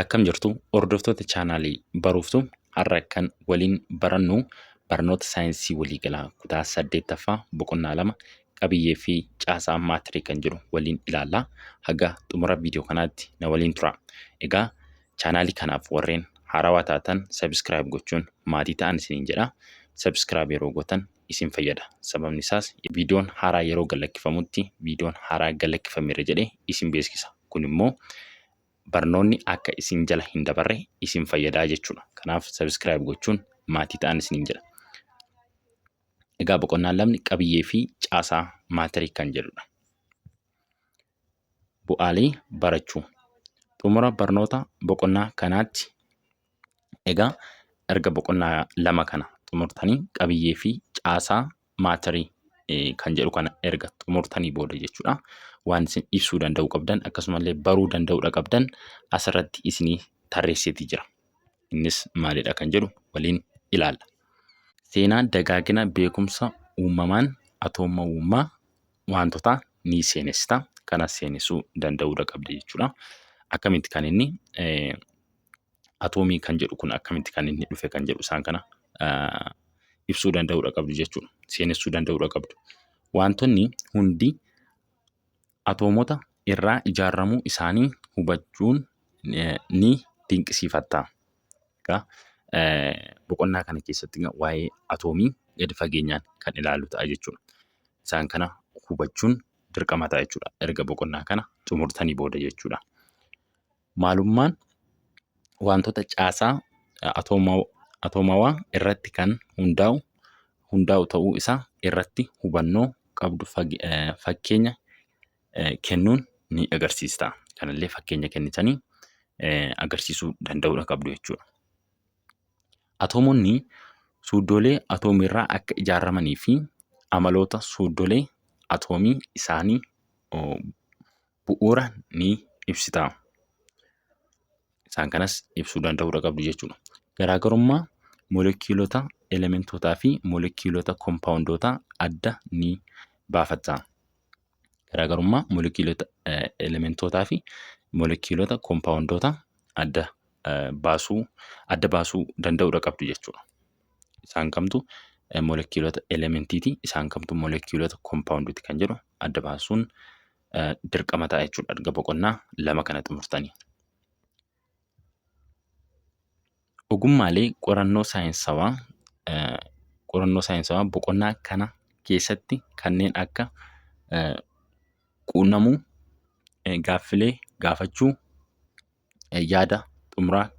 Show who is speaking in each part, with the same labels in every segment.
Speaker 1: Akkam jirtu hordoftoota chaanaalii Baruuftuu? Har'a kan waliin barannu barnoota saayinsii waliigalaa kutaa 8ffaa boqonnaa 2 qabiyyee fi caasaa maatirii kan jedhu waliin ilaalla. Haga xumura viidiyoo kanaatti na waliin tura. Egaa chaanaalii kanaaf warreen haarawaa taatan sabiskiraayib gochuun maatii ta'an isiniin jedha. Sabiskiraayib yeroo gootan isin fayyada. Sababni isaas viidiyoon haaraa yeroo gad lakkifamutti viidiyoon haaraa gad lakkifameera jedhee isin beeksisa. Kun immoo barnoonni akka isin jala hin dabarre isin fayyadaa jechuudha. Kanaaf subscribe gochuun maatii ta'an isiniin jedha. Egaa boqonnaan lamni qabiyyee fi caasaa maatirii kan jedhudha. Bu'aalee barachuu. Xumura barnoota boqonnaa kanaatti egaa erga boqonnaa 2 kana xumurtanii qabiyyee fi caasaa maatarii kan jedhu kana erga xumurtanii booda jechuudha. Waan isin ibsuu danda'uu qabdan akkasumallee baruu danda'uudha qabdan asirratti isinii tarreesseeti jira. Innis maalidha kan jedhu waliin ilaalla. Seenaa dagaagina beekumsa uumamaan atoomawummaa wantotaa ni seenessita. Kana seenessuu danda'uudha qabda jechuudha. Akkamitti kan inni atoomii kan jedhu kun akkamitti kan inni dhufe kan jedhu isaan kana ibsuu danda'uudha qabdu jechuudha. Seenessuu danda'uudha qabdu. Wantoonni hundi atoomota irraa ijaaramuu isaanii hubachuun ni dinqisiifatta. Egaa boqonnaa kana keessatti waa'ee atoomii gadi fageenyaan kan ilaallu ta'a jechuudha. Isaan kana hubachuun dirqama ta'a jechuudha. Erga boqonnaa kana xumurtanii booda jechuudha. Maalummaan wantoota caasaa atoomawaa irratti kan hundaa'u ta'uu isaa irratti hubannoo qabdu fakkeenya kennuun ni agarsiista. Kanallee fakkeenya kennitanii agarsiisuu danda'uudha qabdu jechuudha. Atoomonni suuddoolee atoomiirraa akka ijaaramanii fi amaloota suuddolee atoomii isaanii bu'uura ni ibsita. Isaan kanas ibsuu danda'uudha qabdu jechuudha. Garaagarummaa moolekiyuulota elementootaa fi moolekiyuulota kompaawundootaa adda ni baafatta. Garaagarummaa moolekiyuulota elementootaa fi moolekiyuulota kompaawundootaa adda baasuu danda'uudha qabdu jechuudha. Isaan kamtu moolekiyuulota elementiiti, isaan kamtu moolekiyuulota kompaawundiiti kan jedhu adda baasuun dirqama ta'a jechuudha erga boqonnaa 2 kana xumurtanii. Ogummaalee qorannoo saayinsawaa qorannoo saayinsawaa boqonnaa kana keessatti kanneen akka quunnamuu, gaaffilee gaafachuu, yaada xumuraa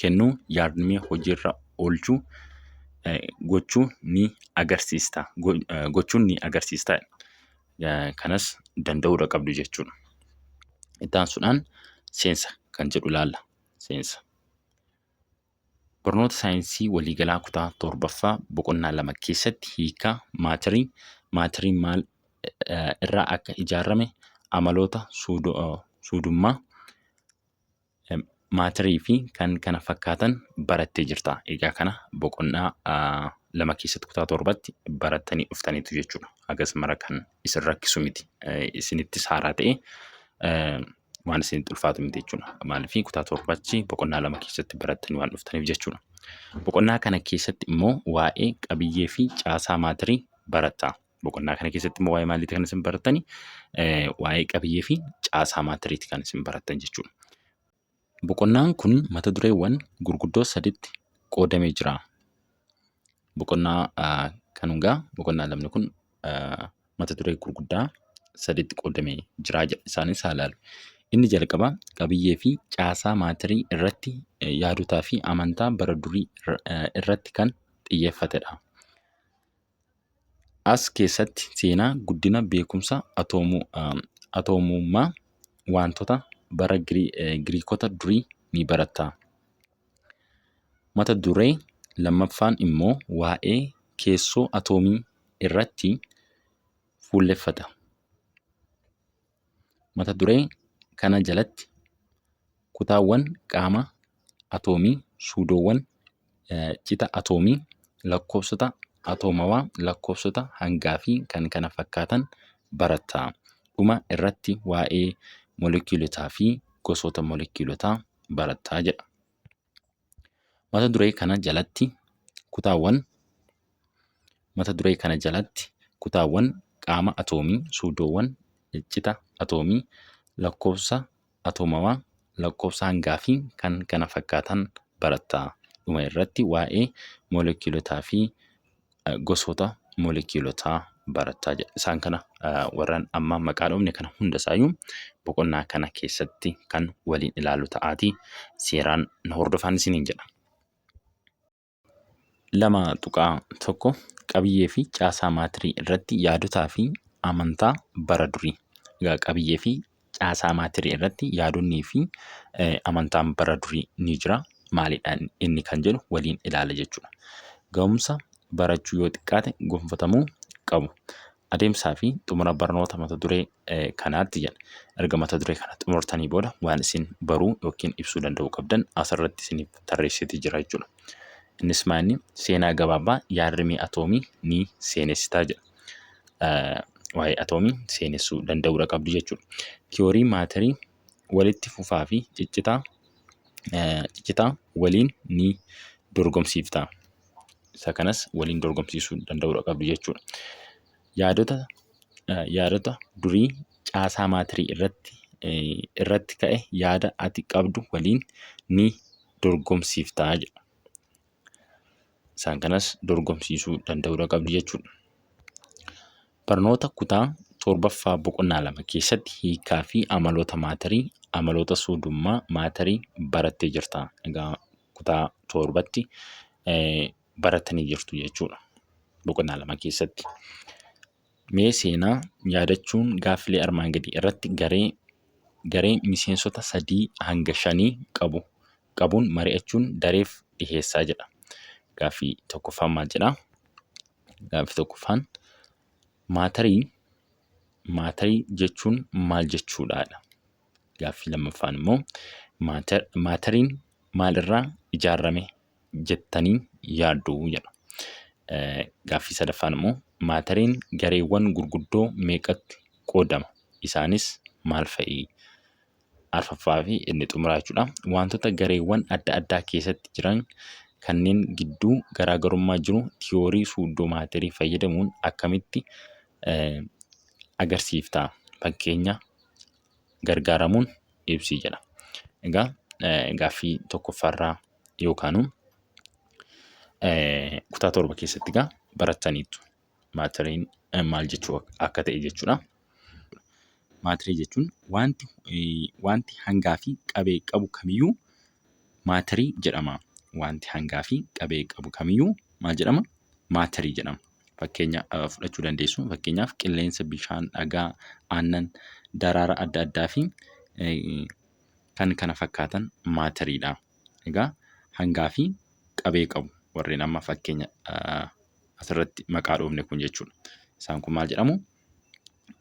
Speaker 1: kennuu, yaadrimee hojiirra oolchuu gochuu ni agarsiista. Gochuun ni agarsiista. Kanas danda'uudha qabdu jechuudha. Itti aansuudhaan seensa kan jedhu ilaalla. Seensa. Barnoota saayinsii waliigalaa kutaa 7ffaa boqonnaa 2 keessatti hiika maatirii, maatiriin maal irraa akka ijaarame, amaloota suudummaa maatirii fi kan kana fakkaatan barattee jirta. Egaa kana boqonnaa 2 keessatti kutaa 7tti barattanii dhuftaniitu jechuudha. Hagas mara kan isin rakkisu miti. Isinittis haaraa ta'e waan isinitti ulfaatu miti jechuudha. Maaliif kutaa 7tti boqonnaa 2 keessatti barattanii waan dhuftaniif jechuudha. Boqonnaa kana keessatti immoo waa'ee qabiyyee fi caasaa maatirii baratta. Boqonnaa kana keessatti immoo waa'ee maaliiti kan isin barattani? Waa'ee qabiyyee fi caasaa maatiriiti kan isin barattan jechuudha. Boqonnaan kun mata dureewwan gurguddoo saditti qoodamee jira. Boqonnaa kan hungaa boqonnaa lamni kun mata duree gurguddaa saditti qoodamee jira jedha. Isaanis haa ilaallu. Inni jalqabaa qabiyyee fi caasaa maatirii irratti yaadotaa fi amantaa bara durii irratti kan xiyyeeffatedha. As keessatti seenaa guddina beekumsa atoomummaa waantota bara Giriikota durii ni baratta. Mata duree lammaffaan immoo waa'ee keessoo atoomii irratti fuulleffata. Mata duree kana jalatti kutaawwan qaama atoomii, suudoowwan cita atoomii, lakkoofsota atoomawaa, lakkoofsota hangaa fi kan kana fakkaatan baratta. Dhuma irratti waa'ee molekiyuulotaa fi gosoota molekiyuulotaa barattaa jedha. Mata duree kana jalatti kutaawwan mata duree kana jalatti kutaawwan qaama atoomii, suudoowwan, cita atoomii, lakkoofsa atoomawaa, lakkoofsa hangaa fi kan kana fakkaatan baratta. Dhuma irratti waa'ee moolekiyuulotaa fi gosoota moolekiyuulotaa barattaa jedha. Isaan kana warreen amma maqaa dhoofne kana hundasaayyuu boqonnaa kana keessatti kan waliin ilaallu ta'aatii seeraan na hordofaan isiniin jedha. 2.1 Qabiyyee fi caasaa maatirii irratti yaadotaa fi amantaa bara durii. Egaa qabiyyee fi caasaa maatirii irratti yaadonnii fi amantaan bara durii ni jira. Maalidha inni kan jedhu waliin ilaala jechuudha. Ga'umsa barachuu yoo xiqqaate gonfatamuu qabu. Adeemsaa fi xumura barnoota mata duree kanaatti jedha. Erga mata duree kana xumurtanii booda waan isin baruu yookiin ibsuu danda'uu qabdan asirratti isiniif tarreesseetii jira jechuudha. Innis maanni seenaa gabaabaa yaadrimee atoomii ni seenessitaa jedha. Waa'ee atoomii seenessuu danda'uudha qabdu jechuudha. Tiyoorii maatarii walitti fufaa fi ciccitaa ciccitaa waliin ni dorgomsiifta. Isa kanas waliin dorgomsiisuu danda'uudha qabdu jechuudha. Yaadota yaadota durii caasaa maatirii irratti irratti ka'e yaada ati qabdu waliin ni dorgomsiifta jedha. Isaan kanas dorgomsiisuu danda'uudha qabdu jechuudha. Barnoota kutaa torbaffaa boqonnaa 2 keessatti hiikaa fi amaloota maatarii, amaloota suudummaa maatarii barattee jirta. Egaa kutaa torbatti barattanii jirtu jechuudha. Boqonnaa 2 keessatti. Mee seenaa yaadachuun gaaffilee armaan gadii irratti garee garee miseensota 3 hanga 5 qabu qabuun mari'achuun dareef dhiheessaa jedha. Gaaffii tokkoffaan maal jedhaa? Gaaffii tokkoffaan maatarii maatarii jechuun maal jechuudha? Gaaffii lammaffaan immoo maatariin maalirraa ijaarame jettanii yaaddu jedha. Gaaffii sadaffaan immoo maatariin gareewwan gurguddoo meeqatti qoodama? Isaanis maal fa'i? Arfaffaa fi inni xumuraa jechuudha. Wantoota gareewwan adda addaa keessatti jiran kanneen gidduu garaagarummaa jiru tiyoorii suuddoo maatarii fayyadamuun akkamitti agarsiifta? Fakkeenya gargaaramuun ibsi jedha. Egaa gaaffii tokkoffaarraa yookaanuu kutaa 7 keessatti egaa barattaniittu. Maatariin maal jechuu akka ta'e jechuudha. Maatarii jechuun wanti wanti hangaa fi qabee qabu kamiyyuu maatarii jedhama. Wanti hangaa fi qabee qabu kamiyyuu maal jedhama? Maatarii jedhama. Fakkeenya fudhachuu dandeessu. Fakkeenyaaf qilleensa, bishaan, dhagaa, aannan, daraara adda addaa fi kan kana fakkaatan maatariidha. Egaa hangaa fi qabee qabu warreen amma fakkeenya asirratti maqaa dhoofne kun jechuudha. Isaan kun maal jedhamu?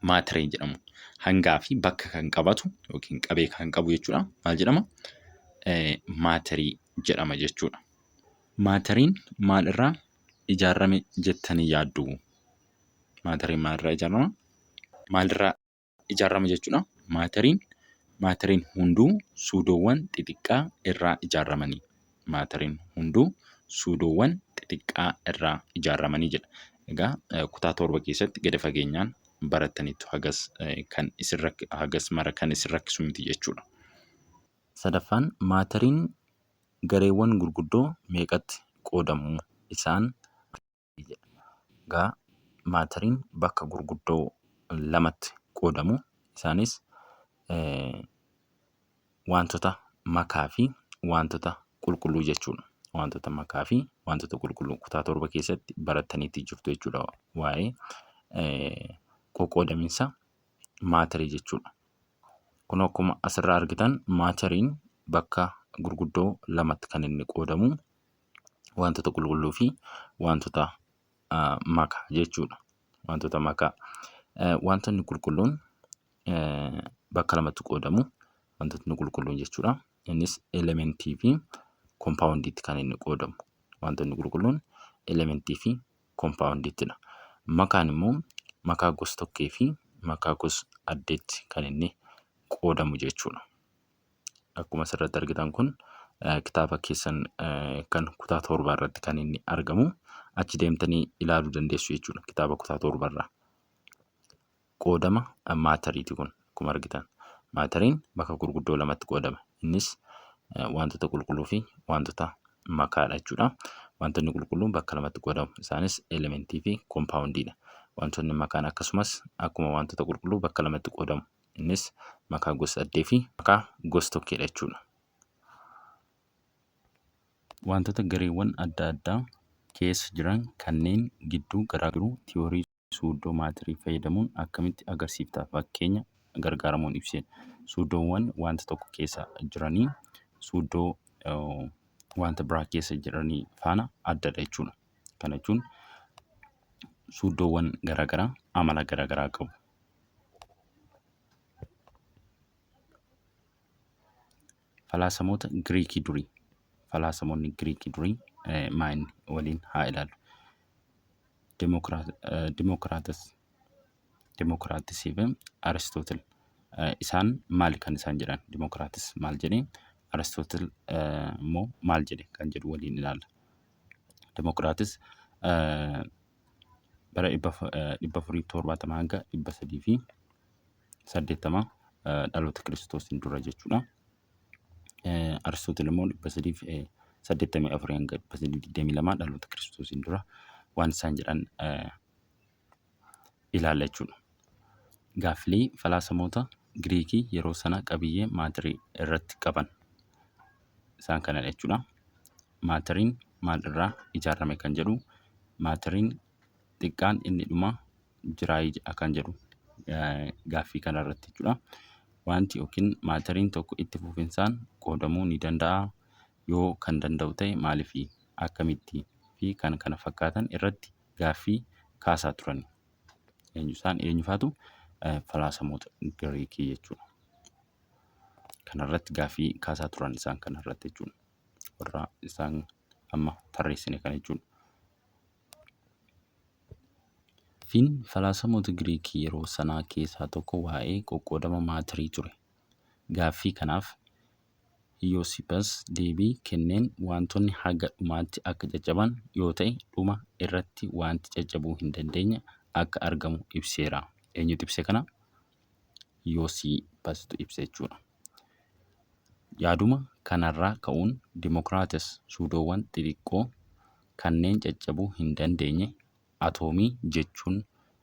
Speaker 1: Maatarii jedhamu. Hangaa fi bakka kan qabatu yookiin qabee kan qabu jechuudha. Maal jedhama? Maatarii jedhama jechuudha. Maatariin maal irraa ijaarame jettanii yaaddu? Maatariin maalirraa ijaarama? Maalirraa ijaarama jechuudha? Maatariin maatariin hunduu suudoowwan xixiqqaa irraa ijaaramanii. Maatariin hunduu suudoowwan xixiqqaa irraa ijaaramanii jedha. Egaa kutaa 7 keessatti gadi fageenyaan barattaniittu hagas kan isin hagas mara kan isin rakkisu miti jechuudha. Sadaffaan maatariin gareewwan gurguddoo meeqatti qoodamu? Isaan jedha. Egaa maatariin bakka gurguddoo lamatti qoodamu. Isaanis wantoota makaa fi wantoota qulqulluu jechuudha. Wantoota makaa fi wantoota qulqulluu kutaa 7 keessatti barattaniitti jirtu jechuudha waa'ee qoqqoodaminsa maatarii jechuudha. Kun akkuma asirraa argitan maatariin bakka gurguddoo lamatti kan inni qoodamu wantoota qulqulluu fi wantoota makaa jechuudha. Wantoota makaa. Wantoonni qulqulluun bakka lamatti qoodamu. Wantootni qulqulluun jechuudha. Innis elementii fi kompaawundiitti kan inni qoodamu. Wantoonni qulqulluun elementii fi kompaawundiittidha. Makaan immoo makaa gos tokkee fi makaa gos addeetti kan inni qoodamu jechuudha. Akkuma asirratti argitan kun kitaaba keessan kan kutaa torbaa irratti kan inni argamu. Achi deemtanii ilaaluu dandeessu jechuudha kitaaba kutaa torbarraa. Qoodama maatariiti kun akkuma argitan. Maatariin bakka gurguddoo lamatti qoodama. Innis wantoota qulqulluu fi wantoota makaadha jechuudha. Wantoonni qulqulluun bakka lamatti qoodamu. Isaanis elementii fi koompaawundiidha. Wantoonni makaan akkasumas akkuma wantoota qulqulluu bakka lamatti qoodamu. Innis makaa gosa addee fi makaa gos tokkeedha jechuudha. Wantoota gareewwan adda addaa keessa jiran kanneen gidduu garaagarummaa jiru tiyoorii suuddoo maatirii fayyadamuun akkamitti agarsiifta? Fakkeenya gargaaramuun ibsi. Suuddoowwan wanta tokko keessa jiranii suuddoo wanta biraa keessa jiranii faana addadha jechuudha. Kana jechuun suuddoowwan garaagaraa amala garaagaraa qabu. Falaasamoota Giriikii durii. Falaasamoonni Giriikii durii maa inni waliin haa ilaallu. Dimokiraatis Dimokiraatisii fi Aristootil isaan maali kan isaan jedhan? Dimokiraatis maal jedhee? Aristootil immoo maal jedhe kan jedhu waliin ilaalla. Dimokiraatis bara 470 hanga 380 dhaloota Kiristoosiin dura jechuudha. Aristootil immoo 384 hanga 322 dhaloota Kiristoosiin dura waan isaan jedhan ilaalla jechuudha. Gaaffilee falaasamoota Giriikii yeroo sana qabiyyee maatirii irratti qaban isaan kanadha jechuudha. Maatiriin maal irraa ijaarame kan jedhu, maatiriin xiqqaan inni dhumaa jiraayii kan jedhu gaaffii kana irratti jechuudha. Wanti yookiin maatariin tokko itti fufinsaan qoodamuu ni danda'aa? Yoo kan danda'u ta'e maaliifi? Akkamitti? Fi kan kana fakkaatan irratti gaaffii kaasaa turani. Eenyu isaan eenyufaatu falaasamoota Giriikii jechuudha. Kanarratti gaaffii kaasaa turan isaan kanarratti jechuudha. Warra isaan amma tarreessine kana jechuudha. Gaaffiin falaasamoota Giriikii yeroo sanaa keessaa tokko waa'ee qoqqoodama maatirii ture. Gaaffii kanaaf Hiyoosipas deebii kenneen waantonni haga dhumaatti akka caccaban yoo ta'e dhuma irratti waanti caccabuu hin dandeenye akka argamu ibseera. Eenyutu ibse kana? Hiyoosipastu ibse jechuudha. Yaaduma kanarraa ka'uun Dimokiraates suudoowwan xixiqqoo kanneen caccabuu hin dandeenye atoomii jechuun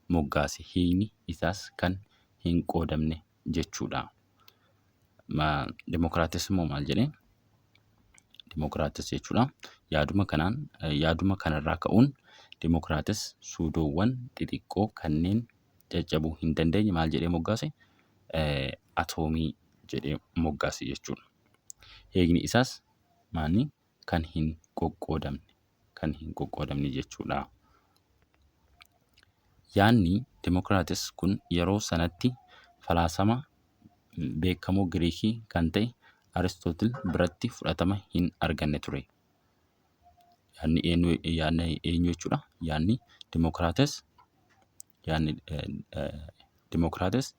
Speaker 1: moggaase hiikni isaas kan hin qoodamne jechuudha. Dimokiraates immoo maal jedhee? Dimokiraates jechuudha. Yaaduma kanaan yaaduma kanarraa ka'uun Dimokiraates suudoowwan xixiqqoo kanneen caccabuu hin dandeenye maal jedhee moggaase? Atoomii jedhee moggaase jechuudha. Hiikni isaas maali? Kan hin qoqqoodamne kan hin qoqqoodamne jechuudha. Yaadni Dimokiraates kun yeroo sanatti falaasama beekamoo Giriikii kan ta'e Aristootil biratti fudhatama hin arganne ture. Yaadni eenyu yaadni eenyu jechuudha? Yaadni Dimokiraates yaadni Dimokiraates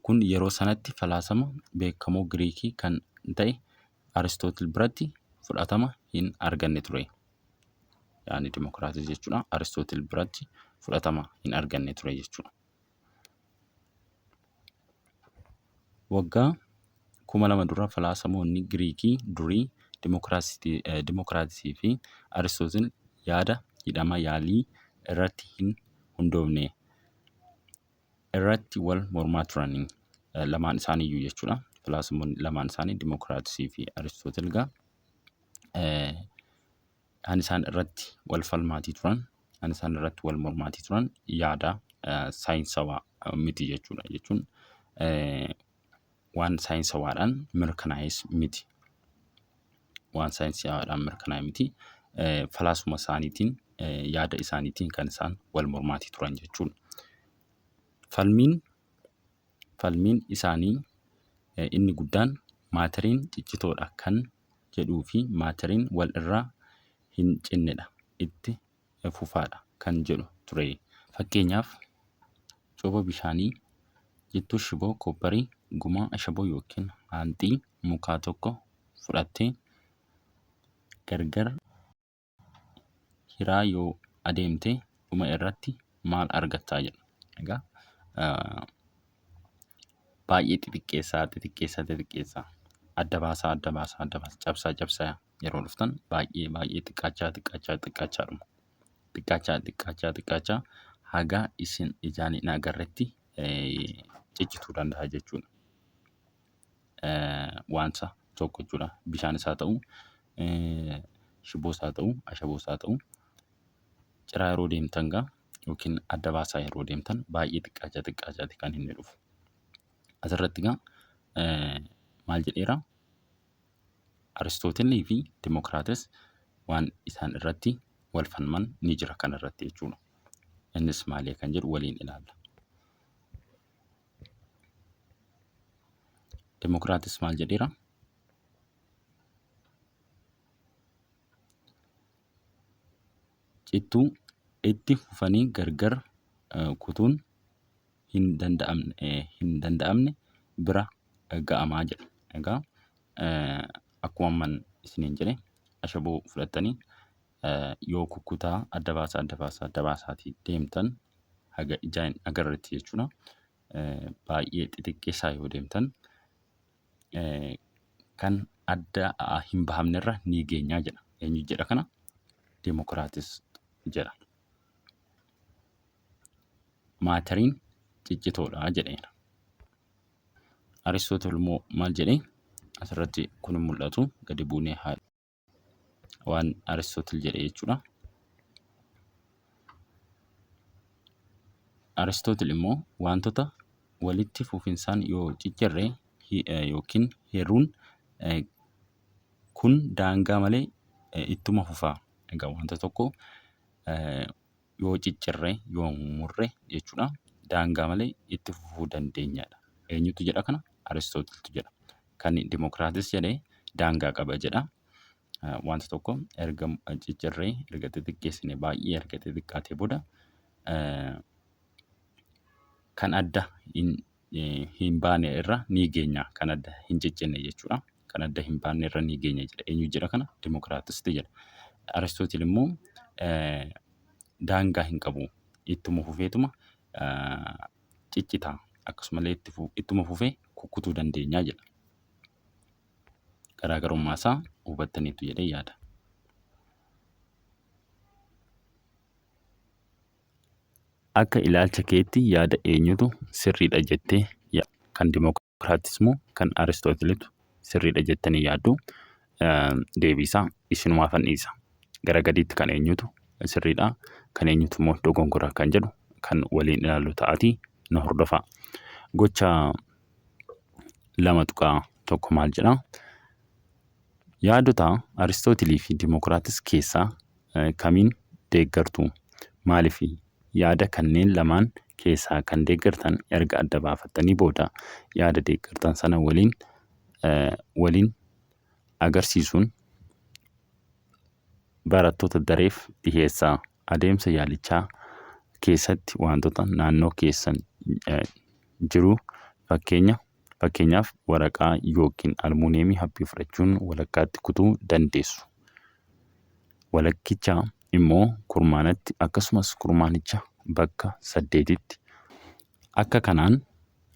Speaker 1: kun yeroo sanatti falaasama beekamoo Giriikii kan ta'e Aristootil biratti fudhatama hin arganne ture. Yaadni Dimokiraatis jechuudha. Aristootil biratti fudhatama hin arganne ture jechuudha. Waggaa 2000 dura falaasamoonni Giriikii durii Dimokiraatisii fi Aristootil yaada hidhama yaalii irratti hin hundoofne irratti wal mormaa turani. Lamaan isaaniiyyuu jechuudha. Falaasamoonni lamaan isaanii Dimokiraatisii fi Aristootil egaa kan isaan irratti wal falmaatii turan, kan isaan irratti wal mormaatii turan yaada saayinsawaa miti jechuudha. Jechuun waan saayinsawaadhaan mirkanaa'es miti. Waan saayinsawaadhaan mirkanaa'e miti. Falaasuma isaaniitiin yaada isaaniitiin kan isaan wal mormaatii turan jechuudha. Falmiin falmiin isaanii inni guddaan maatariin ciccitoodha kan jedhuu fi maatariin wal irraa hin cinnedha itti fufaadha kan jedhu ture. Fakkeenyaaf coba bishaanii Cittuu shiboo koopparii, gumaa ashaboo yookiin haanxii mukaa tokko fudhattee gargar hiraa yoo adeemte dhuma irratti maal argatta jedha. Egaa baay'ee xixiqqeessaa xixiqqeessaa xixiqqeessaa adda baasaa adda baasaa adda baasaa cabsaa cabsaa yeroo dhuftan baay'ee baay'ee xiqqaachaa xiqqaachaa xiqqaachaa dhuma. Xiqqaachaa xiqqaachaa xiqqaachaa haga isin ijaan hin agarretti ciccituu danda'a jechuudha. Wanta tokko jechuudha. Bishaanis haa ta'u, shiboos haa ta'u, ashaboos haa ta'u ciraa yeroo deemtan gaa yookiin adda baasaa yeroo deemtan baay'ee xiqqaachaa xiqqaachaati kan inni dhufu. Asirratti egaa maal jedheera? Aristootilii fi Dimokiraates waan isaan irratti wal falman ni jira kanarratti jechuudha. Innis maali kan jedhu waliin ilaalla. Dimokiraatis maal jedheera? Cittuu itti fufanii gargar kutuun hin danda'amne bira ga'amaa jedha. Egaa akkuma amman isiniin jedhe ashaboo fudhattanii yoo kukkutaa adda baasaa adda baasaa adda baasaatii deemtan haga ijaan hin agarretti jechuudha. Baay'ee xixiqqeessaa yoo deemtan kan adda hin bahamnerra ni geenyaa jedha. Eenyu jedha kana? Dimokiraatis jedha. Maatariin ciccitoodha jedheera. Aristootel immoo maal jedhee? Asirratti kun hin mul'atu gadi buunee haa waan Aristootel jedhe jechuudha. Aristootel immoo wantoota walitti fufinsaan yoo ciccirre yookiin hiruun kun daangaa malee ittuma fufa. Egaa wanta tokko yoo ciccirre yoo murre jechuudha daangaa malee itti fufuu dandeenyadha. Eenyutu jedha kana? Aristootiltu jedha. Kan Dimokiraatis jedhe daangaa qaba jedha. Wanta tokko erga ciccirree erga xixiqqeessine baay'ee erga xixiqqaatee booda kan adda hin baane irra ni geenya. Kan adda hin ciccinne jechuudha. Kan adda hin baanne irra ni geenya jedha. Eenyu jedha kana? Dimokiraatisti jedha. Aristootil immoo daangaa hin qabu. Ittuma fufeetuma ciccita. Akkasumallee ittuma fufee kukkutuu dandeenya jedha. Garaagarummaa isaa hubattaniittu jedhee yaada. Akka ilaalcha keetti yaada eenyutu sirriidha jettee yaadda? Kan Dimokiraatis moo kan Aristootilitu sirriidha jettanii yaaddu? Deebii isaa isinumaafan dhiisa. Gara gadiitti kan eenyutu sirriidha, kan eenyutu immoo dogongora kan jedhu kan waliin ilaallu ta'atii nu hordofaa. Gocha 2.1 maal jedha? Yaadota Aristootilii fi Dimokiraatis keessaa kamiin deeggartu? Maaliif? Yaada kanneen lamaan keessaa kan deeggartan erga adda baafattanii booda yaada deeggartan sana waliin waliin agarsiisuun barattoota dareef dhiheessaa. Adeemsa yaalichaa keessatti wantoota naannoo keessan jiru fakkeenya Fakkeenyaaf waraqaa yookiin almuuniyeemii haphii fudhachuun walakkaatti kutuu dandeessu. Walakkicha immoo kurmaanatti akkasumas kurmaanicha bakka saddeetitti. Akka kanaan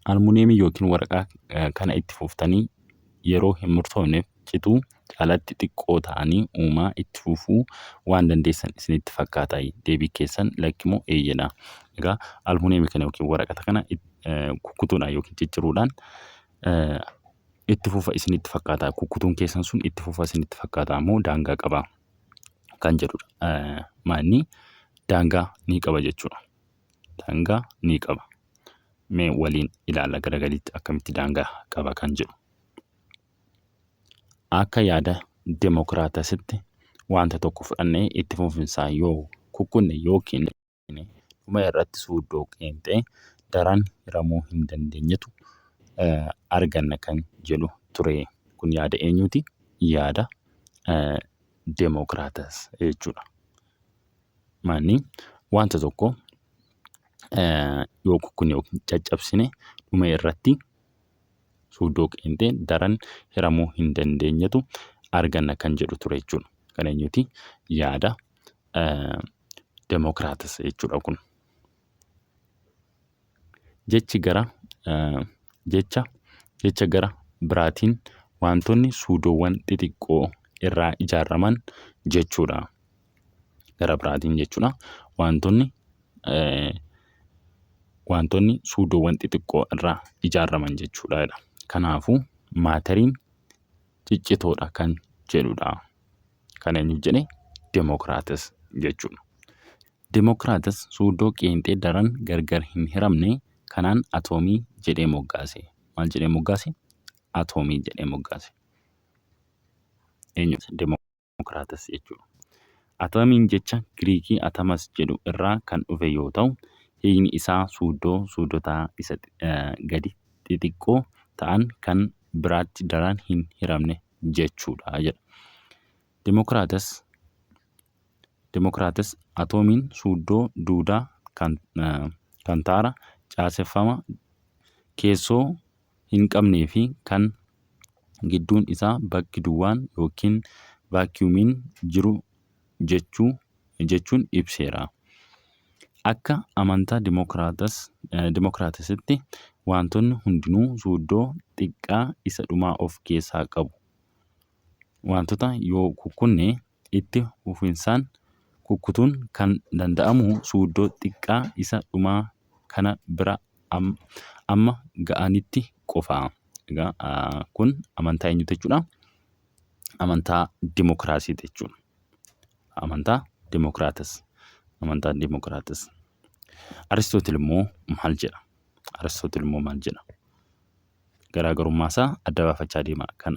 Speaker 1: almuuniyeemii yookiin waraqaa kana itti fuftanii yeroo hin murtoofneef cituu caalatti xiqqoo ta'anii uumaa itti fufuu waan dandeessan isinitti fakkaataayii? Deebii keessan lakki moo eeyyeedha? Egaa almuuniyeemii kana yookiin waraqata kana kukkutuudhaan yookiin cicciruudhaan itti fufa isinitti fakkaata. Kukkutuun keessan sun itti fufa isinitti fakkaata moo daangaa qaba kan jedhudha. Maanni daangaa ni qaba jechuudha. Daangaa ni qaba. Mee waliin ilaalla gara gadiitti akkamitti daangaa qaba kan jedhu. Akka yaada Demokiraatasitti wanta tokko fudhannee itti fufinsaa yoo kukkunne yookiin dhuma irratti suuddoo qeenxee daran hiramuu hin dandeenyetu arganna kan jedhu ture. Kun yaada eenyuuti? Yaada Demokiraatas jechuudha. Maanni wanta tokko yoo kukkunne yookiin caccabsine Dhuma irratti suuddoo qeenxee daran hiramuu hin dandeenyetu arganna kan jedhu ture jechuudha. Kan eenyuti? Yaada Demokiraatas jechuudha kun. Jechi gara jecha jecha gara biraatiin wantoonni suudoowwan xixiqqoo irraa ijaaraman jechuudha. Gara biraatiin jechuudha. Wantoonni suudoowwan xixiqqoo irraa ijaaraman jechuudha. Kanaafuu maateriin ciccitoodha kan jedhudha. Kan eenyu jedhe? Demokiraatas jechuudha. Demokiraatas suudoo qeenxee daran gargar hin hiramne kanaan atoomii jedhee moggaase. Maal jedhee moggaase? Atoomii jedhee moggaase. Eenyu? Demokiraatas jechuudha. Atoomiin jecha Giriikii atamas jedhu irraa kan dhufe yoo ta'u, hiikni isaa suudoo suudotaa isa gadi xixiqqoo ta'an kan biraatti daran hin hiramne jechuudha jedha. Demokiraatas atoomiin suuddoo duudaa kan kantaara caaseffama keessoo hin qabnee fi kan gidduun isaa bakki duwwaan yookiin vaakiyuumiin jiru jechuun ibseera. Akka amantaa Demokiraatasitti wantoonni hundinuu suuddoo xiqqaa isa dhumaa of keessaa qabu. Wantoota yoo kukkunne itti fufinsaan kukkutuun kan danda'amu suuddoo xiqqaa isa dhumaa kana bira amma ga'anitti qofa. Egaa kun amantaa eenyuti jechuudha? Amantaa dimokiraasiiti jechuudha. Amantaa Dimokiraatas. Amantaa Dimokiraatas. Aristootil immoo maal jedha? Aristootil immoo maal jedha? Garaagarummaa isaa adda baafachaa deema. Kan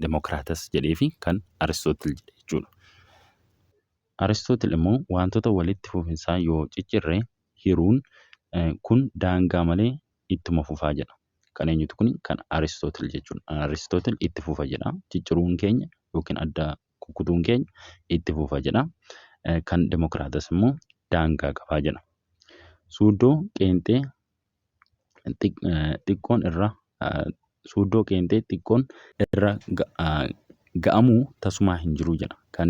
Speaker 1: Demokiraatas jedhee fi kan Aristootil jedhe jechuudha. Aristootil immoo wantoota walitti fufinsaan yoo ciccirre hiruun kun daangaa malee ittuma fufaa jedha. Kan eenyuti kuni? Kan Aristootil jechuudha. Aristootil itti fufa jedha. Cicciruun keenya yookiin adda kukkutuun keenya itti fufa jedha. Kan Demokiraatas immoo daangaa qabaa jedha. Suuddoo qeenxee xiqqoon irra suuddoo qeenxee xiqqoon irra ga'amuu tasumaa hin jiru jedha. Kan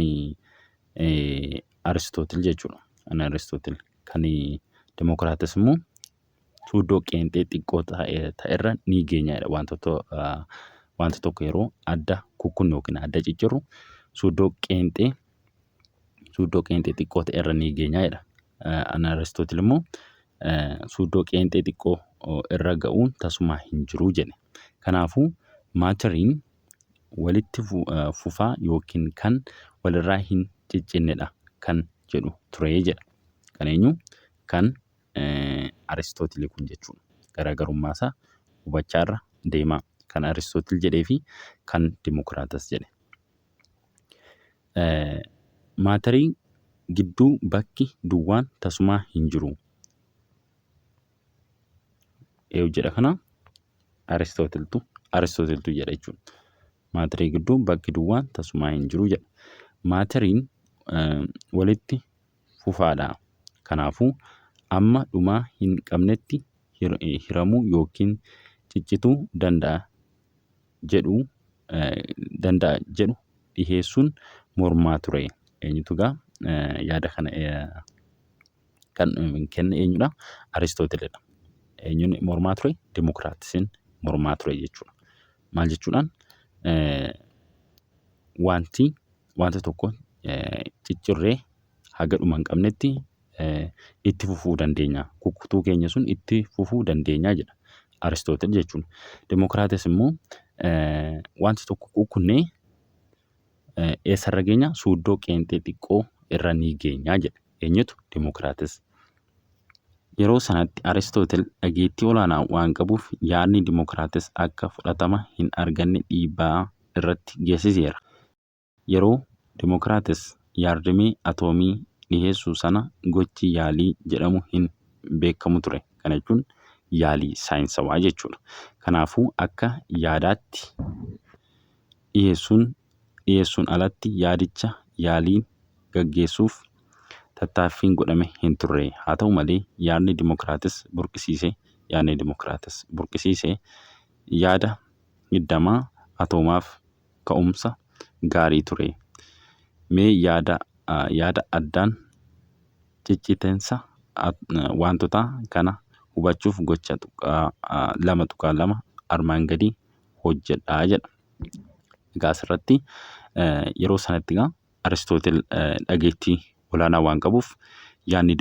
Speaker 1: Aristootil jechuudha. Kan Aristootil. Kan Demokiraatas immoo suuddoo qeenxee xiqqoo ta'erra ni geenya jedha. Wanta tokko yeroo adda kukkunnu yookiin adda ciccirru suuddoo qeenxee xiqqoo ta'erra ni geenya jedha. Kan Aristootil immoo suuddoo qeenxee xiqqoo irra ga'uun tasumaa hin jiru jedhe. Kanaafuu maateriin walitti fufaa yookiin kan walirraa hin ciccinnedha kan jedhu ture jedha. Kan eenyu? Kan Aristootilii kun jechuudha. Garaagarummaa isaa hubachaa irra deemaa. Kan Aristootil jedhee fi kan Dimokiraatas jedhe. Maatarii gidduu bakki duwwaan tasumaa hin jiru. Eenyu jedha kana? Aristootiltu jedha jechuudha. Maatarii gidduu bakki duwwaan tasumaa hin jiru jedha. Maatariin walitti fufaadha. Kanaafuu amma dhumaa hin qabnetti hiramuu yookiin ciccituu danda'a jedhu dhiheessuun mormaa ture. Eenyutu egaa yaada kana kan kenne? Eenyudha? Aristootilidha. Eenyuun mormaa ture? Dimokiraatisiin mormaa ture jechuudha. Maal jechuudhaan? Wanti wanta tokko ciccirree haga dhuma hin qabnetti itti fufuu dandeenya. Kukkutuu keenya sun itti fufuu dandeenya jedha Aristootil jechuudha. Dimokiraatis immoo wanta tokko kukkunnee eessarra geenya? Suuddoo qeenxee xiqqoo irra ni geenya jedha. Eenyutu? Dimokiraatis. Yeroo sanatti Aristootil dhageettii olaanaa waan qabuuf yaadni Dimokiraatis akka fudhatama hin arganne dhiibbaa irratti geessiseera. Yeroo Dimokiraatis yaadrimee atoomii dhiheessu sana gochi yaalii jedhamu hin beekamu ture. Kana jechuun yaalii saayinsawaa jechuudha. Kanaafuu akka yaadaatti dhiheessuun alatti yaadicha yaaliin gaggeessuuf tattaaffiin godhame hin turre. Haa ta'u malee, yaadni Dimokiraatis burqisiise yaadni Dimokiraatas burqisiise yaada hiddamaa atoomaaf ka'umsa gaarii ture. Mee yaada yaada addaan cicciteensa wantoota kana hubachuuf gocha 2.2 armaan gadii hojjedhaa jedha. Egaa asirratti yeroo sanatti egaa Aristootel dhageettii olaanaa waan qabuuf yaadni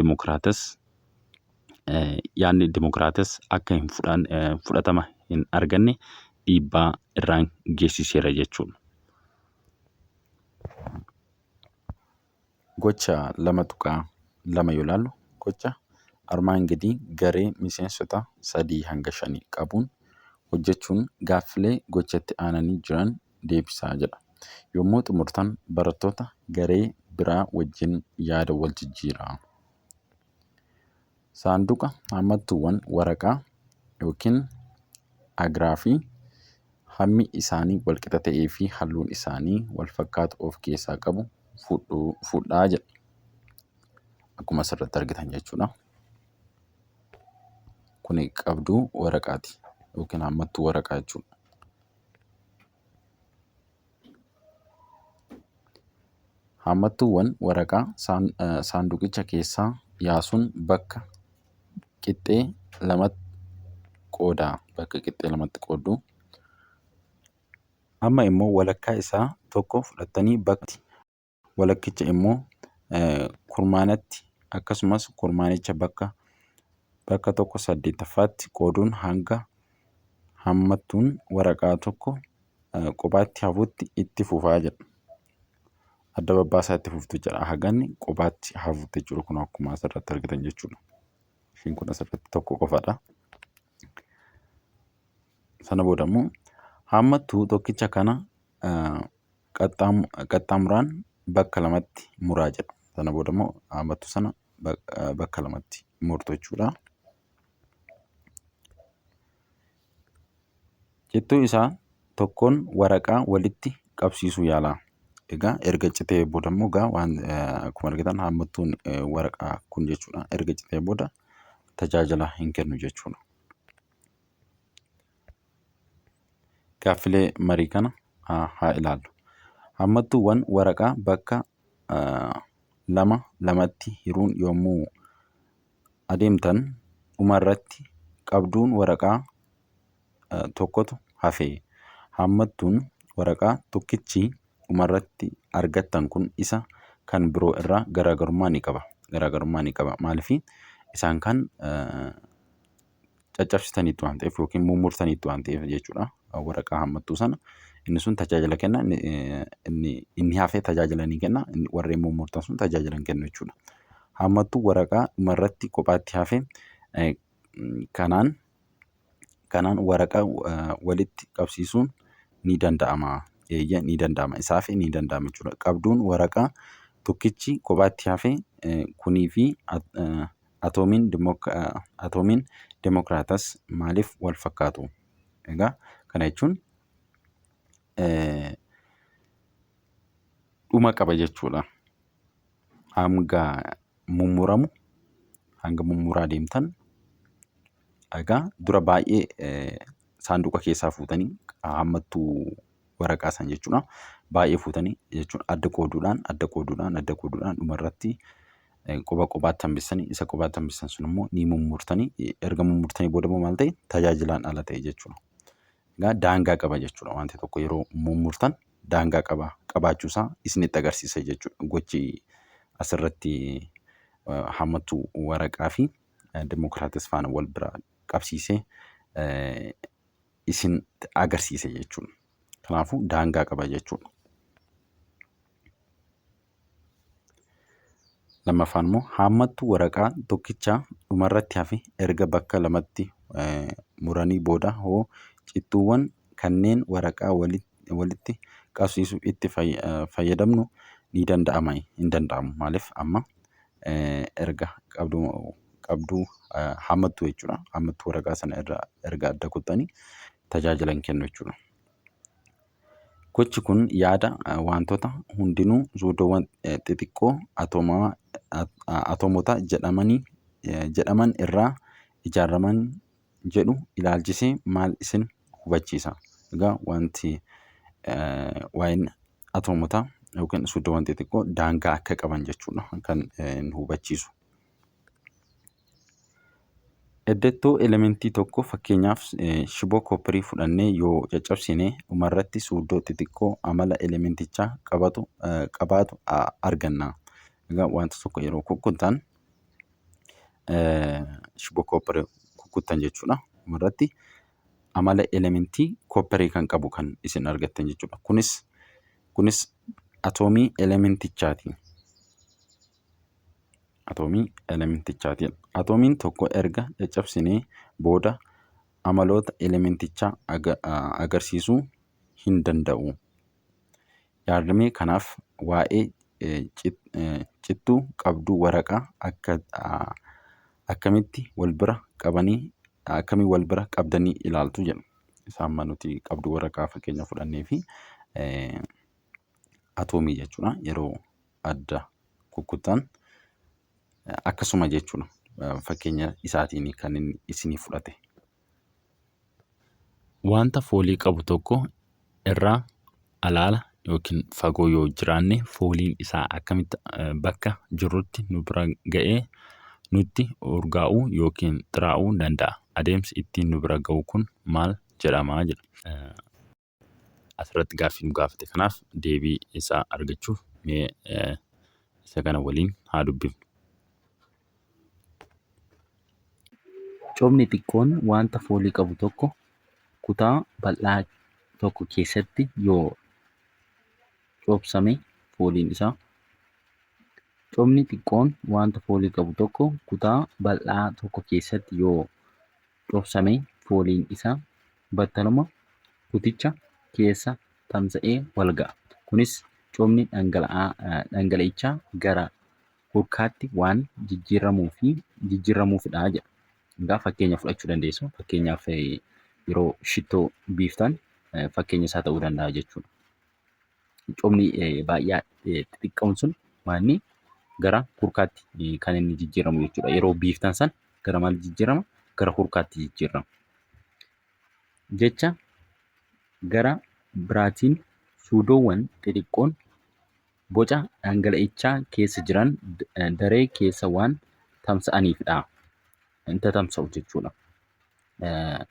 Speaker 1: Dimokiraatas akka hin fudhatama hin arganne dhiibbaa irraan geessiseera jechuudha. Gocha 2.2 yoo ilaallu, gocha armaan gadii garee miseensota 3 hanga 5 qabuun hojjechuun gaaffilee gochatti aananii jiran deebisaa jedha. Yommuu xumurtan barattoota garee biraa wajjin yaada wal jijjiiraa. Saanduqa hammattuuwwan waraqaa yookiin agiraafii hammi isaanii walqixa ta'ee fi halluun isaanii wal fakkaatu of keessaa qabu fudhaa jedha. Akkuma asirratti argitan jechuudha. Kuni qabduu waraqaati yookiin hammattuu waraqaa jechuudha. Hammattuuwwan waraqaa saanduqicha keessaa yaasuun bakka qixxee lamatti qoodaa. Bakka qixxee lamatti qoodduu. Amma immoo walakkaa isaa tokko fudhattanii bakka walakkicha immoo kurmaanatti, akkasumas kurmaanicha bakka 1/8ffaatti qooduun hanga hammattuun waraqaa tokko kophaatti hafutti itti fufaa jedha. Adda babbaasaa itti fuftu jedha. Haga inni kophaatti hafutti jechuudha. Kun akkuma asirratti argitan jechuudha. Ishiin kun asirratti tokko qofadha. Sana booda immoo hammattuu tokkicha kana qaxxaamuraan bakka lamatti muraa jedha. Sana booda immoo hammattuu sana bakka lamatti murtu jechuudha. Cittuu isaa tokkoon waraqaa walitti qabsiisuu yaalaa. Egaa erga citee booda immoo egaa waan akkuma argitan hammattuun waraqaa kun jechuudha. Erga citee booda tajaajila hin kennu jechuudha. Gaaffilee marii kana haa ilaallu. Hammattuuwwan waraqaa bakka lama lamatti hiruun yommuu adeemtan dhumarratti qabduun waraqaa tokkotu hafe. Hammattuun waraqaa tokkichi dhumarratti argattan kun isa kan biroo irraa garaagarummaa ni qaba. Garaagarummaa ni qaba. Maaliif? Isaan kan caccabsitaniitu waan ta'eef yookiin mummurtaniitu waan ta'eef jechuudha. Waraqaa hammattuu sana inni sun tajaajila kenna, inni hafe tajaajila ni kenna, warreen mummurtan sun tajaajila hin kennu jechuudha. Hammattuu waraqaa dhumarratti kophaatti hafe kanaan waraqaa walitti qabsiisuun ni danda'ama. Eeyyee, ni danda'ama. Isaaf ni danda'ama jechuudha. Qabduun waraqaa tokkichi kophaatti hafe kunii fi atoomiin Dimokiraatas maaliif wal fakkaatu? Egaa kana jechuun dhuma qaba jechuudha. Hanga mummuramu, hanga mummuraa deemtan, egaa dura baay'ee saanduqa keessaa fuutanii hammattuu waraqaa sana jechuudha. Baay'ee fuutanii jechuun adda qooduudhaan, adda qooduudhaan, adda qooduudhaan dhumarratti qoba qobaatti hambisanii, isa qobaatti hambisan sun immoo ni mummurtanii, erga mummurtanii booda immoo maal ta'e? Tajaajilaan ala ta'e jechuudha. Egaa daangaa qaba jechuudha. Wanti tokko yeroo mummurtan daangaa qaba qabaachuusaa isinitti agarsiisa jechuudha. Gochi asirratti hammattuu waraqaa fi Dimokiraatis faana wal bira qabsiisee isin agarsiise jechuudha. Kanaafuu daangaa qaba jechuudha. Lammaffaan immoo hammattuu waraqaa tokkicha dhumarratti hafe erga bakka lamatti muranii booda hoo cittuuwwan kanneen waraqaa walitti qabsiisuuf itti fayyadamnu ni danda'ama? Hin danda'amu. Maaliif? Amma erga qabduu hammattuu jechuudha. Hammattuu waraqaa sana irraa erga adda kuttanii tajaajila hin kennu jechuudha. Gochi kun yaada wantoota hundinuu suudoowwan xixiqqoo atoomota jedhaman irraa ijaaraman jedhu ilaalchisee maal isin hubachiisa? Egaa wanti waa'een atoomotaa yookiin suuddoowwan xixiqqoo daangaa akka qaban jechuudha kan nu hubachiisu. Iddattoo elementii tokko fakkeenyaaf shiboo koopparii fudhannee yoo caccabsine dhumarratti suuddoo xixiqqoo amala elementichaa qabaatu arganna. Egaa wanta tokko yeroo kukkutan shiboo koopparii kukkuttan jechuudha. Dhumarratti amala elementii koopparii kan qabu kan isin argattan jechuudha. Kunis atoomii elementichaati. Atoomii elementichaati. Atoomiin tokko erga caccabsinee booda amaloota elementichaa agarsiisuu hin danda'u. Yaadrimee kanaaf waa'ee cittuu qabduu waraqaa akkamitti wal bira qabanii akkamiin wal bira qabdanii ilaaltu jedhu. Isaan amma nuti qabduu waraqaa fakkeenya fudhannee fi atoomii jechuudha. Yeroo adda kukkutan akkasuma jechuudha. Fakkeenya isaatiin kan inni isinii fudhate. Wanta foolii qabu tokko irraa alaala yookiin fagoo yoo jiraanne fooliin isaa akkamitti bakka jirrutti nu bira ga'ee nutti urgaa'uu yookiin xiraa'uu danda'a. Adeemsi ittiin nu bira ga'u kun maal jedhama jedha. Asirratti gaaffii nu gaafate kanaaf deebii isaa argachuuf mee isa kana waliin haa dubbifnu.
Speaker 2: Cobni xiqqoon wanta foolii qabu tokko kutaa bal'aa tokko keessatti yoo cobsame fooliin isaa. Cobni xiqqoon wanta foolii qabu tokko kutaa bal'aa tokko keessatti yoo cobsame fooliin isaa battaluma kuticha keessa tamsa'ee wal ga'a. Kunis cobni dhangala'ichaa gara hurkaatti waan jijjiirramuufidha jedha. Egaa fakkeenya fudhachuu dandeessu. Fakkeenyaaf yeroo shittoo biiftan fakkeenya isaa ta'uu danda'a jechuudha. Cobni baay'ee xixiqqoon sun waanni gara hurkaatti kan inni jijjiiramu jechuudha. Yeroo biiftan san gara maal jijjiirama? Gara hurkaatti jijjiirama. Jecha gara biraatiin suudoowwan xixiqqoon boca dhangala'ichaa keessa jiran daree keessa waan tamsa'aniifidha. Hin tatamsa'u jechuudha.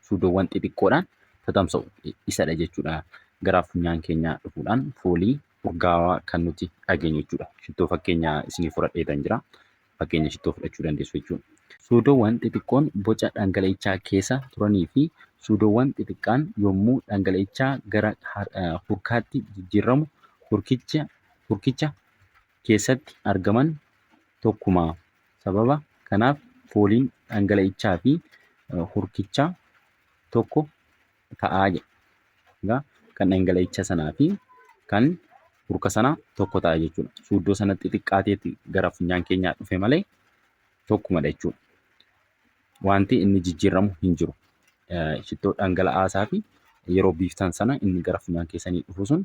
Speaker 2: Suudoowwan xixiqqoodhaan tatamsa'u isadha jechuudha. Gara funyaan keenyaa dhufuudhaan foolii urgaawaa kan nuti dhageenyu jechuudha. Shittoo fakkeenya isinii fudhadheetan jira. Fakkeenya shittoo fudhachuu dandeessu jechuudha. Suudoowwan xixiqqoon boca dhangala'ichaa keessa turanii fi suudoowwan xixiqqaan yommuu dhangala'ichaa gara hurkaatti jijjiiramu hurkicha keessatti argaman tokkuma. Sababa kanaaf fooliin dhangala'ichaa fi hurkichaa tokko ta'aa jedha. Egaa kan dhangala'icha sanaa fi kan hurka sanaa tokko ta'a jechuudha. Suuddoo sana xixiqqaateeti gara funyaan keenyaa dhufe malee tokkumadha jechuudha. Wanti inni jijjiiramu hin jiru. Shittoo dhangala'aa isaa fi yeroo biiftan sana inni gara funyaan keessanii dhufu sun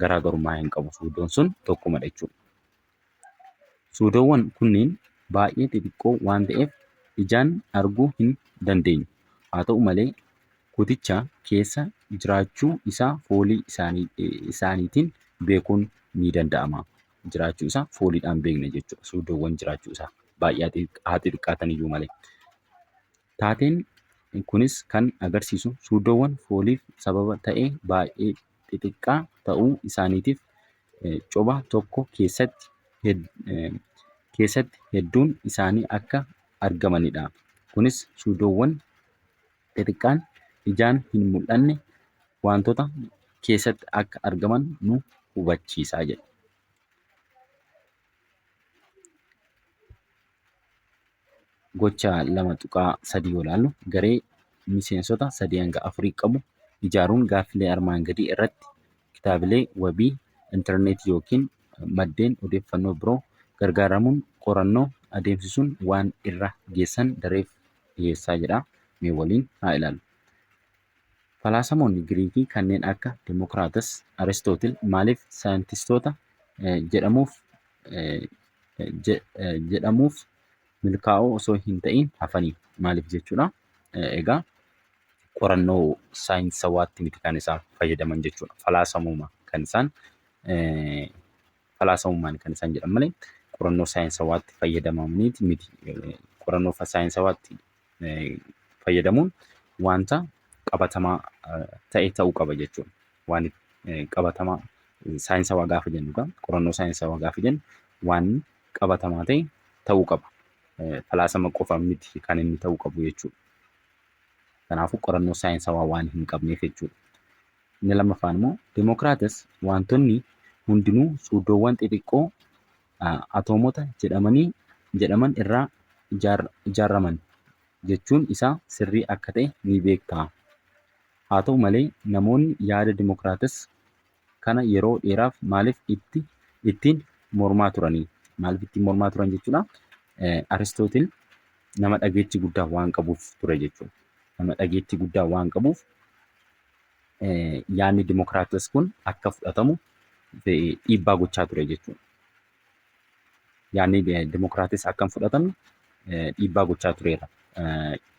Speaker 2: garaagarummaa hin qabu. Suuddoon sun tokkumadha jechuudha. Suudoowwan kunniin baay'ee xixiqqoo waan ta'eef ijaan arguu hin dandeenyu. Haa ta'u malee kuticha keessa jiraachuu isaa foolii isaaniitiin beekuun ni danda'ama. Jiraachuu isaa fooliidhaan beekna jechuudha. Suudoowwan jiraachuu isaa baay'ee haa xixiqqaatan iyyuu malee. Taateen kunis kan agarsiisu suudoowwan fooliif sababa ta'e baay'ee xixiqqaa ta'uu isaaniitiif coba tokko keessatti hedduun isaanii akka argamanidha. Kunis suudoowwan xixiqqaan ijaan hin mul'anne wantoota keessatti akka argaman nu hubachiisa jedha. Gocha 2.3 yoo ilaallu garee miseensota 3 hanga 4 qabu ijaaruun gaaffilee armaan gadii irratti kitaabilee wabii intarneetii yookiin maddeen odeeffannoo biroo gargaaramuun qorannoo adeemsisuun waan irra geessan dareef dhiyeessaa jedha. Mee waliin haa ilaallu. Falaasamoonni Giriikii kanneen akka Dimokiraatas, Aristootil maaliif saayintistoota jedhamuuf milkaa'oo osoo hin ta'in hafanii? Maaliif jechuudha? Egaa Qorannoo saayinsawaatti miti kan isaan fayyadaman jechuudha. Falaasamuma kan isaan falaasamummaan kan isaan jedhan malee qorannoo saayinsawaatti fayyadamaniiti miti. Qorannoo saayinsawaatti fayyadamuun wanta qabatamaa ta'e ta'uu qaba jechuudha. Waan qabatamaa saayinsawaa gaafa jennu egaa qorannoo saayinsawaa gaafa jennu waan qabatamaa ta'e ta'uu qaba. Falaasama qofa miti kan inni ta'uu qabu jechuudha. Kanaafuu qorannoo saayinsawaa waan hin qabneef jechuudha. Inni lammaffaan immoo Dimokiraates wantoonni hundinuu suuddoowwan xixiqqoo atoomota jedhamanii jedhaman irraa ijaaraman jechuun isaa sirrii akka ta'e ni beekta. Haa ta'u malee namoonni yaada Dimokiraates kana yeroo dheeraaf maaliif itti ittiin mormaa turanii? Maaliif ittiin mormaa turan jechuudha? Aristootil nama dhageettii guddaa waan qabuuf ture jechuudha. Nama dhageettii guddaa waan qabuuf yaadni Dimokiraates kun akka fudhatamu dhiibbaa gochaa ture jechuudha. Yaadni Dimokiraates akka hin fudhatamne dhiibbaa gochaa tureera.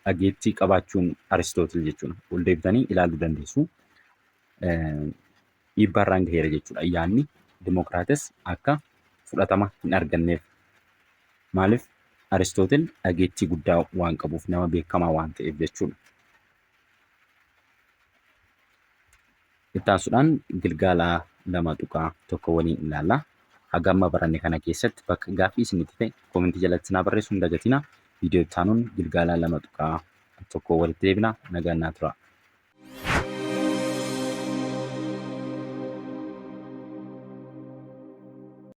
Speaker 2: Dhageettii qabaachuun Aristootil jechuudha. Ol deebitanii ilaaluu dandeessu. Dhiibbaa irraan gaheera jechuudha. Yaadni Dimokiraates akka fudhatama hin arganneef. Maaliif? Aristootil dhageettii guddaa waan qabuuf, nama beekamaa waan ta'eef jechuudha. Itti aansuudhaan gilgaala 2.1 waliin ilaalla. Haga amma baranne kana keessatti bakka gaaffii isinitti ta'e koomentii jalatti naa barreessuu hin dagatinaa. Viidiyoo itti aanuun gilgaala 2.1 walitti deebina. Nagaan naa turaa.